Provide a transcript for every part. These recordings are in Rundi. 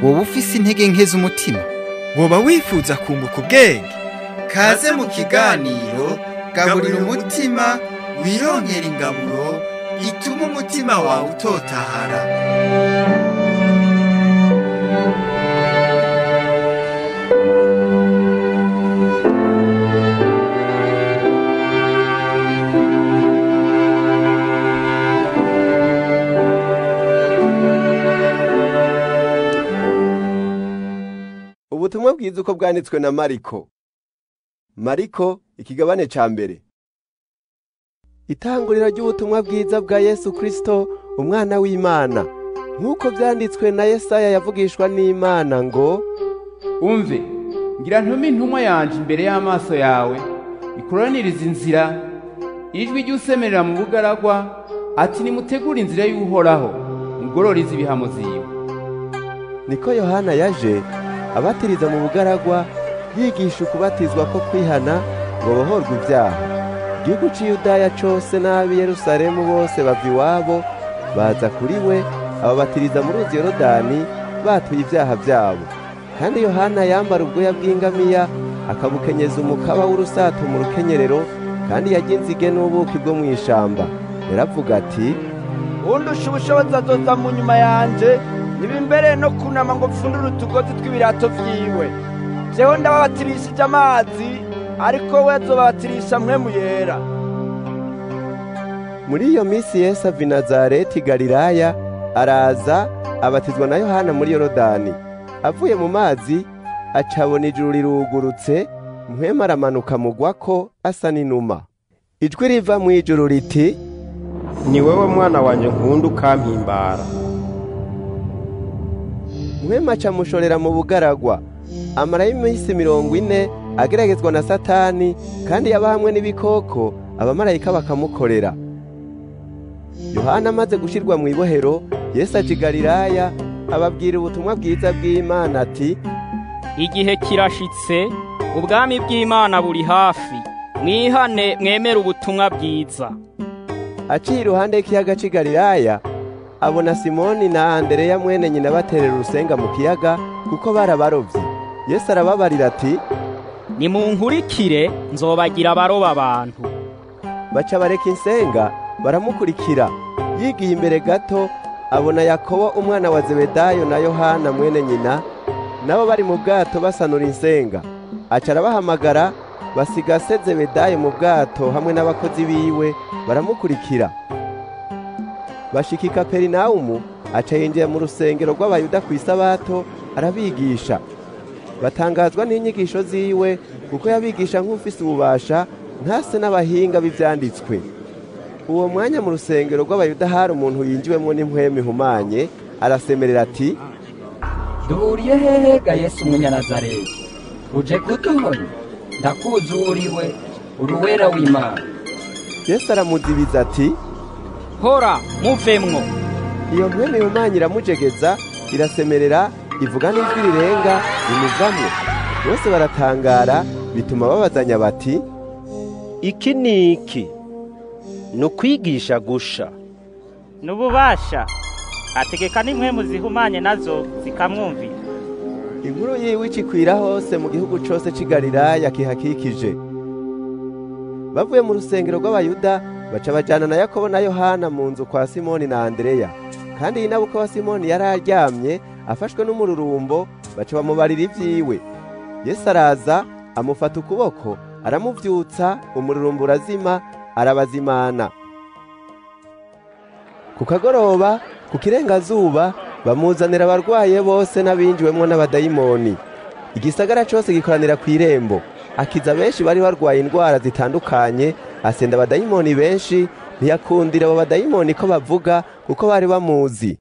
Woba ufise intege nke z'umutima, woba wifuza kunguka ubwenge. Kaze mu kiganiro Gaburira Umutima, wironkera ingaburo ituma umutima wawe utotahara. Ubutumwa bwiza uko bwanditswe na Mariko. Mariko ikigabane ca mbere. Itanguriro ry'ubutumwa bwiza bwa Yesu Kristo, umwana w'Imana. Nk'uko byanditswe na Yesaya yavugishwa n'Imana ngo: Umve, ngira ntume intumwa yanje imbere y'amaso yawe, ikuraniriza inzira, ijwi ry'usemerera mu bugaragwa, ati nimutegure inzira y'Uhoraho, mugororize ibihamo ziwe. Niko Yohana yaje abatiriza mu bugaragwa, yigisha ukubatizwa ko kwihana ngo bohorwe ibyaha. Igihugu c'i Yudaya cose n'ab'i Yerusalemu bose bava iwabo baza kuri we, ababatiriza mu ruzi Yorodani batuye ibyaha byabo. Kandi Yohana yambara ubwoya bw'ingamiya, akabukenyeza umukaba w'urusato mu rukenyerero, kandi yarya inzige n'ubuki bwo mw'ishamba. Yaravuga ati: Undusha ubushobozi azoza mu nyuma yanje, nibimbereye no kunama ngo mfundure utugozi tw'ibirato vyiwe. Jeho ndababatirishije amazi, ariko we azobabatirisha Mpwemu Yera. Muri iyo misi Yesu ava i Nazareti Galilaya, araza abatizwa na Yohana muri Yorodani. Avuye mu mazi acabona ijuru rirugurutse, Mpwemu aramanuka mugwako asa n'inuma. Ijwi riva mu ijuru riti: Ni wewe mwana wanje nkunda ukampimbara. Mpwemu aca amushorera mu bugaragwa, amarayo iminsi 40 ageragezwa na Satani, kandi yaba hamwe n'ibikoko, abamarayika bakamukorera. Yohana amaze gushirwa mu ibohero, Yesu aja i Galilaya, ababwira ubutumwa bwiza bw'Imana ati: Igihe kirashitse, ubwami bw'Imana buri hafi, mwihane mwemere ubutumwa bwiza. Aciye iruhande y'ikiyaga c'i Galilaya, abona Simoni na Andereya mwene nyina baterera urusenga mu kiyaga, kuko barabarovyi. Yesu arababarira ati: Nimunkurikire, nzobagira abaroba abantu. Baca bareka insenga baramukurikira. Yigiye imbere gato, abona Yakobo umwana wa Zebedayo na Yohana mwene nyina, nabo bari mu bwato basanura insenga. Aca arabahamagara, basiga se Zebedayo mu bwato hamwe n'abakozi biwe, baramukurikira. Bashika i Kaperinawumu, aca yinjira mu rusengero rw'Abayuda kw'isabato, arabigisha. Batangazwa n'inyigisho ziwe, kuko yabigisha nk'ufise ububasha, ntase n'abahinga b'ivyanditswe. Uwo mwanya mu rusengero rw'Abayuda hari umuntu yinjiwemwo n'impwemu ihumanye, arasemerera ati: Duhuriye hehe ga Yesu Umunyanazareti? Uje kuduhonya? Ndakuzi uwo uriwe, uri Uwera w'Imana. Yesu aramuzibiza ati: Hora, muvemwo. Iyo mpwemu ihumanye iramujegeza, irasemerera, ivuga n'ijwi rirenga, imuvamwo. Bose baratangara, bituma babazanya bati: Iki ni iki? Ni ukwigisha gusha. N'ububasha ategeka n'impwemu zihumanye nazo zikamwumvira. Inkuru yiwe icikwira hose mu gihugu cose c'i Galilaya kihakikije. Bavuye mu rusengero rw'Abayuda, baca bajana na Yakobo na Yohana mu nzu kwa Simoni na Andereya. Kandi nyinabukwe wa Simoni yari aryamye afashwe n'umururumbo, baca bamubarira ivyiwe. Yesu araza amufata ukuboko, aramuvyutsa, umururumbo urazima, arabazimana. Ku kagoroba, ku kirengazuba, bamuzanira abarwaye bose n'abinjiwemwo n'abadayimoni. Igisagara cose gikoranira kw'irembo. Akiza benshi bari barwaye indwara zitandukanye, asenda abadayimoni benshi, ntiyakundira abo badayimoni ko bavuga, kuko bari bamuzi.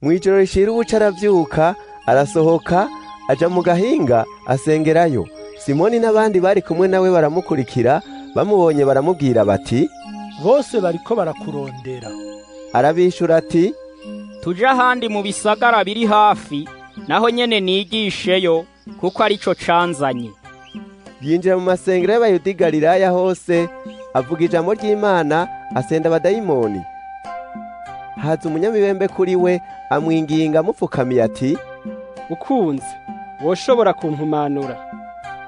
Mw'ijoro rishira ubuca aravyuka, arasohoka, aja mu gahinga asengerayo. Simoni n'abandi bari kumwe nawe baramukurikira, bamubonye baramubwira bati: Bose bariko barakurondera. Arabishura ati: Tuje ahandi mu bisagara biri hafi, naho nyene nigisheyo kuko arico canzanye. Yinjira mu masengero y'Abayuda i Galilaya hose, avuga ijambo ry'Imana, asenda abadayimoni. Haza umunyamibembe kuri we, amwinginga amupfukamiye ati, ukunze woshobora kumpumanura.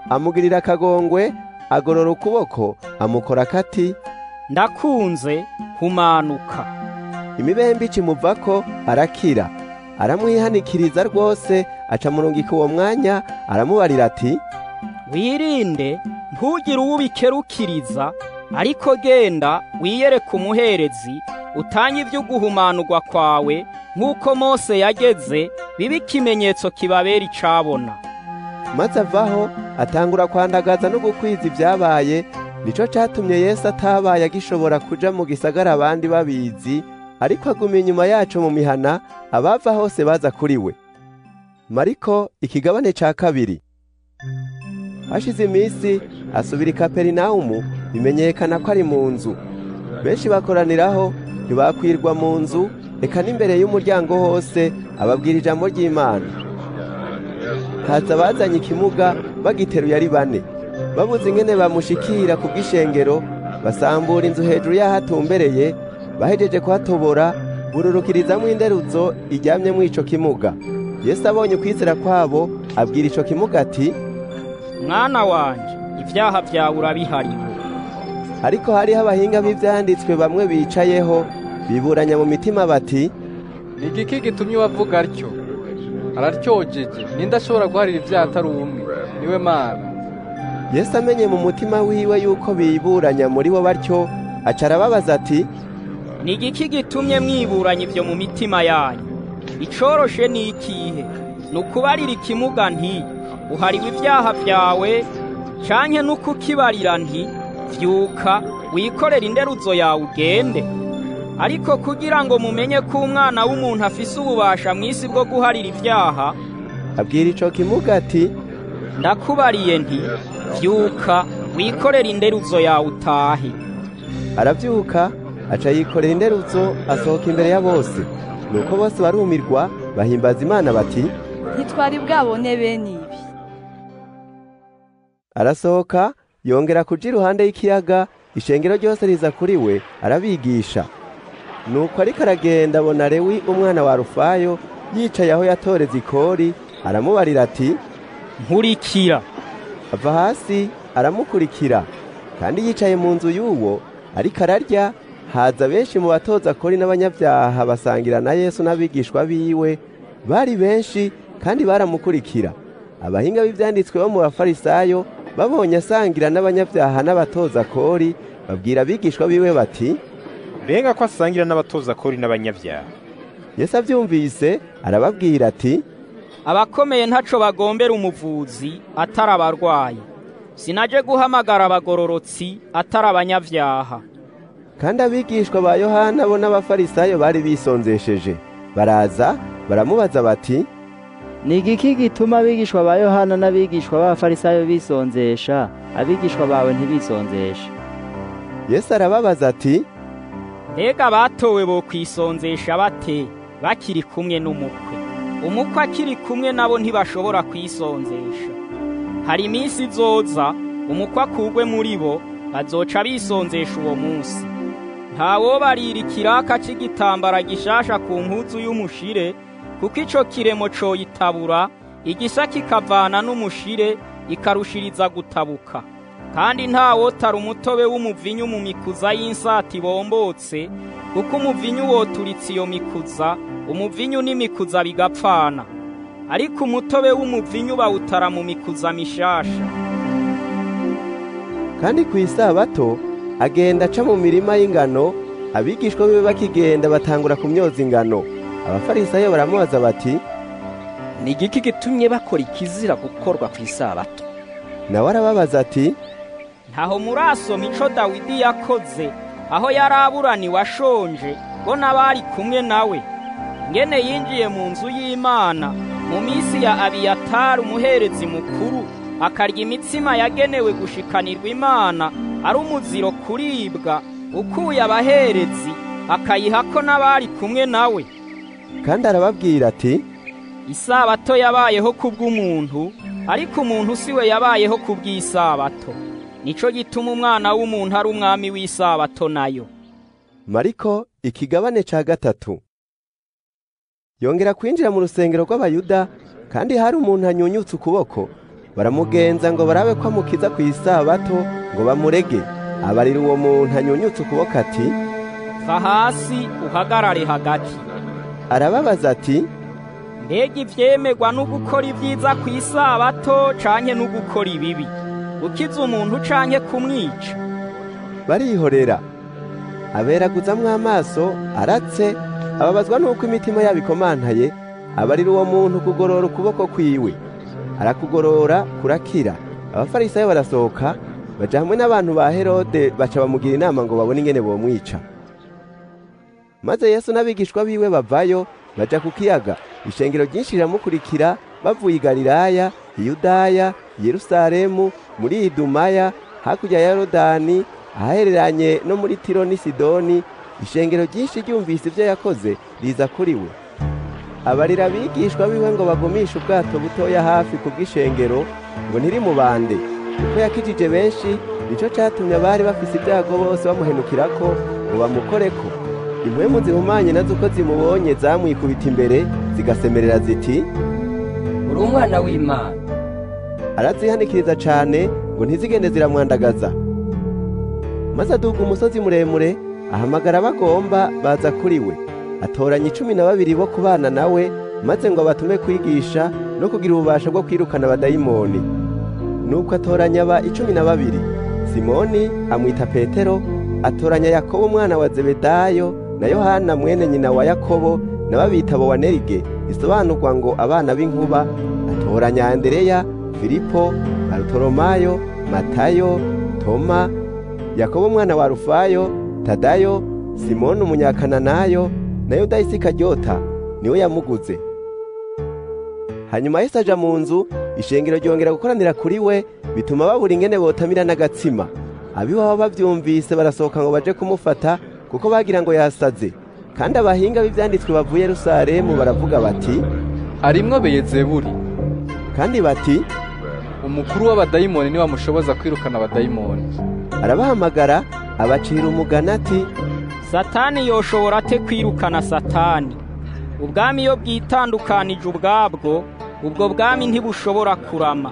Amugirira akagongwe, agorora ukuboko, amukora kati, ndakunze, humanuka. Imibembe icimuvako, arakira. Aramwihanikiriza rwose, aca murungika uwo mwanya, aramubarira ati, wirinde ntugire uwubikerukiriza, ariko genda wiyereke umuherezi, utanye ivy'uguhumanurwa kwawe nk'uko Mose yageze, bibe ikimenyetso kibabera icabona. Maze avaho atangura kwandagaza no gukwiza ibyabaye. Nico catumye Yesu atabaye agishobora kuja mu gisagara abandi babizi, ariko aguma inyuma yaco mu mihana, abava hose baza kuri we. Mariko ikigabane ca 2. Hashize iminsi asubira i Kaperinawumu, bimenyekana ko ari mu nzu. Benshi bakoraniraho, ntibakwirwa mu nzu, eka n'imbere y'umuryango hose, ababwira ijambo ry'Imana. Haza bazanye ikimuga bagiteruye ari bane. Babuze ingene bamushikira ku bw'ishengero, basambura inzu hejuru y'ahatumbereye, bahejeje kuhatobora, bururukirizamwo inderuzo iryamyemwo ico kimuga. Yesu abonye ukwizera kwabo, abwira ico kimuga ati, mwana wanje, ivyaha vyawe urabihariwe. Ariko hariho abahinga b'ivyanditswe bamwe bicayeho, biburanya mu mitima bati, ni igiki gitumye wavuga atyo? Araryojeje, ninde ashobora guharira ivyaha atari umwe? Niwe Mana. Yesu amenye mu mutima wiwe yuko biburanya muri bo batyo, aca arababaza ati, ni igiki gitumye mwiburanya ivyo mu mitima yanyu? Icoroshe ni ikihe? Ni ukubarira ikimuga nti, uhariwe ivyaha vyawe, canke nukukibarira nti, vyuka wikorere inderuzo yawe ugende? Ariko kugira ngo mumenye ko umwana w'umuntu afise ububasha mw'isi bwo guharira ivyaha, abwira ico kimuga ati, ndakubariye nti, vyuka wikorere inderuzo yawe utahe. Aravyuka aca yikorera inderuzo, asohoka imbere ya bose. Nuko bose barumirwa, bahimbaza Imana bati, ntitwari bwabone bene ibi. Arasohoka yongera kuja iruhande y'ikiyaga, ishengero ryose riza kuri we, arabigisha. Nuko ariko aragenda abona Lewi umwana wa Rufayo yicaye aho yatoreza ikori, aramubarira ati, nkurikira. Ava hasi aramukurikira. Kandi yicaye mu nzu y'uwo ariko ararya, haza benshi mu batoza kori n'abanyabyaha basangira na Yesu n'abigishwa biwe, bari benshi kandi baramukurikira. Abahinga b'ivyanditswe bo mu Bafarisayo babonye asangira n'abanyabyaha n'abatoza kori, babwira abigishwa biwe bati, mbega ko asangira n'abatoza kori n'abanyabyaha? Yesu avyumvise arababwira ati, abakomeye ntaco bagombera umuvuzi atari abarwayi. Sinaje guhamagara abagororotsi atari abanyabyaha. Kandi abigishwa ba Yohana bo n'Abafarisayo bari bisonzesheje, baraza baramubaza bati, ni igiki gituma abigishwa ba Yohana n'abigishwa b'Abafarisayo bisonzesha, abigishwa bawe ntibisonzeshe? Yesu arababaza ati, mbega batowe bo kwisonzesha bate bakiri kumwe n'umukwe? Umukwe akiri kumwe nabo ntibashobora kwisonzesha. Hari iminsi izoza umukwe akugwe muri bo, bazoca bisonzesha uwo munsi. Ntawobarira ikiraka c'igitambara gishasha ku mpuzu y'umushire, kuko ico kiremo coyitabura, igisa kikavana n'umushire, ikarushiriza gutabuka. Kandi ntawotara umutobe w'umuvinyu mu mikuza y'insati bombotse, kuko umuvinyu woturitse iyo mikuza, umuvinyu n'imikuza bigapfana. Ariko umutobe w'umuvinyu bawutara mu mikuza mishasha. Kandi ku isabato agenda aca mu mirima y'ingano, abigishwa biwe bakigenda batangura kumyoza ingano. Abafarisayo baramubaza bati, ni igiki gitumye bakora ikizira gukorwa ku isabato? Nawe arababaza ati, ntaho murasoma ico Dawidi yakoze, aho yaraburaniwe ashonje, bo n'abari kumwe nawe, ngene yinjiye mu nzu y'Imana mu minsi ya Abiyatari umuherezi mukuru, akarya imitsima yagenewe gushikanirwa Imana ari umuziro kuribwa, ukuye abaherezi akayihako n'abari kumwe nawe. Kandi arababwira ati, Isabato yabayeho kubw'umuntu, ariko umuntu siwe yabayeho kubw'isabato. Nico gituma umwana w'umuntu ari umwami w'isabato nayo. Mariko ikigabane ca 3. Yongera kwinjira mu rusengero rw'Abayuda, kandi hari umuntu anyunyutse ukuboko. Baramugenza ngo barabe ko amukiza ku isabato ngo bamurege. Abarira uwo muntu anyunyutse ukuboko ati: "Va hasi uhagarare hagati." Arababaza ati: "Mbega ivyemegwa no gukora ibyiza ku isabato canke no gukora ibibi? Gukiza umuntu canke kumwica?" Barihorera. Aberaguzamwo amaso aratse, ababazwa nuko imitima yabo ikomantaye. Abarira uwo muntu kugorora ukuboko kwiwe, arakugorora kurakira. Abafarisayo barasohoka baja hamwe n'abantu ba Herode, baca bamugira inama ngo babone ingene bomwica. Maze Yesu n'abigishwa biwe bavayo baja ku kiyaga. Ishengero ryinshi riramukurikira bavuye i Galilaya, Yudaya, Yerusalemu, muri Idumaya, hakurya ya Yorodani, ahahereranye no muri Tiro n'i Sidoni. Ishengero ryinshi ryumvise ibyo yakoze riza kuri we. Abarira abigishwa biwe ngo bagumishe ubwato butoya hafi kubw'ishengero ngo ntirimubande, kuko yakijije benshi. Nico catumye abari bafise ibyago bose bamuhenukirako ngo bamukoreko. Impwemu zihumanye nazo uko zimubonye zamwikubita imbere zigasemerera ziti: "Uri umwana w'Imana." Arazihanikiriza cane ngo ntizigende ziramwandagaza. Maze aduga umusozi muremure, ahamagara abagomba baza kuri we. Atoranya 12 bo kubana nawe, maze ngo abatume kwigisha no kugira ububasha bwo kwirukana abadayimoni. Nuko atoranya aba 12: Simoni amwita Petero, atoranya Yakobo umwana wa Zebedayo na Yohana mwene nyina wa Yakobo, na babita Bowanerige, isobanurwa ngo abana b'inkuba. Atoranya Andereya, Filipo, Barutolomayo, Matayo, Toma, Yakobo umwana wa Rufayo, Tadayo, Simoni umunyakananayo na Yuda Isikaryota niwe yamuguze. Hanyuma Yesu aja mu nzu, ishengero ryongera gukoranira kuri we, bituma babura ingene botamira n'agatsima. Abiwabo bavyumvise barasohoka ngo baje kumufata, kuko bagira ngo yasaze. Kandi abahinga b'ivyanditswe bavuye Yerusalemu baravuga bati: "Arimwo Beyezebuli." Kandi bati: "Umukuru w'abadayimoni niwe amushoboza kwirukana abadayimoni." Arabahamagara abacira umugani ati: "Satani yoshobora ate kwirukana Satani? Ubwami iyo bwitandukanije ubwabwo, ubwo bwami ntibushobora kurama.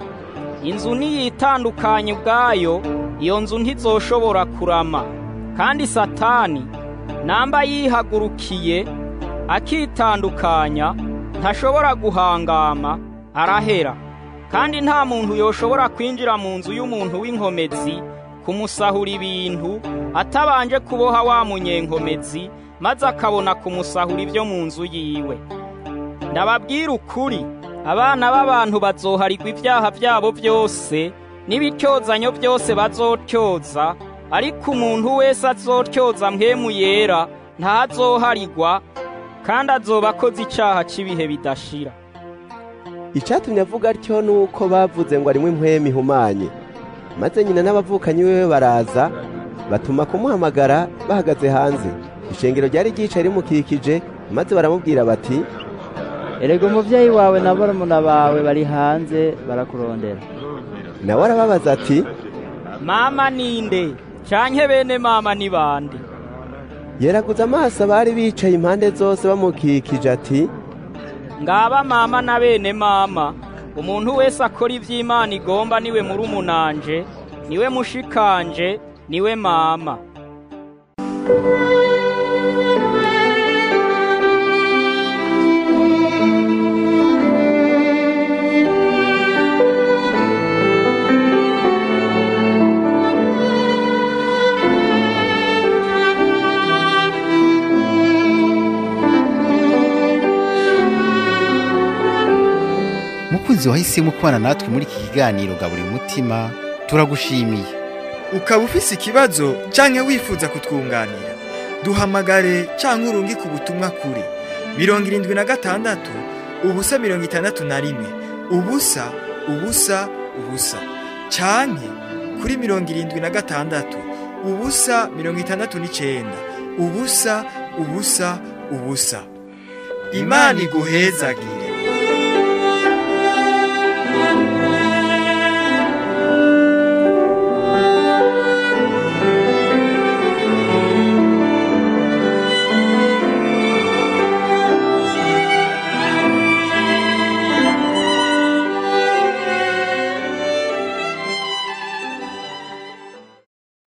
Inzu niyitandukanye ubwayo, iyo nzu ntizoshobora kurama. Kandi Satani namba yihagurukiye akitandukanya, ntashobora guhangama, arahera. Kandi nta muntu yoshobora kwinjira mu nzu y'umuntu w'inkomezi kumusahura ibintu atabanje kuboha wa munyenkomezi, maze akabona kumusahura ibyo mu nzu yiwe. Ndababwira ukuri, abana b'abantu bazoharigwa ibyaha byabo byose n'ibityozanyo byose bazotyoza, ariko umuntu wese azotyoza mpwemu yera ntazoharigwa, kandi azoba akoze icaha c'ibihe bidashira." Icatumye avuga atyo nuko bavuze ngo arimwo impwemu ihumanye. Maze nyina n'abavukanyi wiwe baraza, batuma kumuhamagara bahagaze hanze. Ishengero ryari ryicaye rimukikije, maze baramubwira bati: "Erega umuvyeyi wawe na barumuna bawe bari hanze barakurondera." Nawe arababaza ati: "Mama ninde? Canke bene mama ni bande?" Yeraguza amaso abari bicaye impande zose bamukikije ati: "Ngaba mama na bene mama. Umuntu wese akora ivy'Imana igomba niwe murumunanje, niwe mushikanje, niwe mama." Mukunzi wahisemo kubana natwe muri iki kiganiro Gaburira Umutima, turagushimiye. Ukaba ufise ikibazo canke wifuza kutwunganira, duhamagare canke urungike ubutumwa kuri 76 0 61 0 0 0 canke kuri 76 0 69 0 0 0. Imana iguhezagire.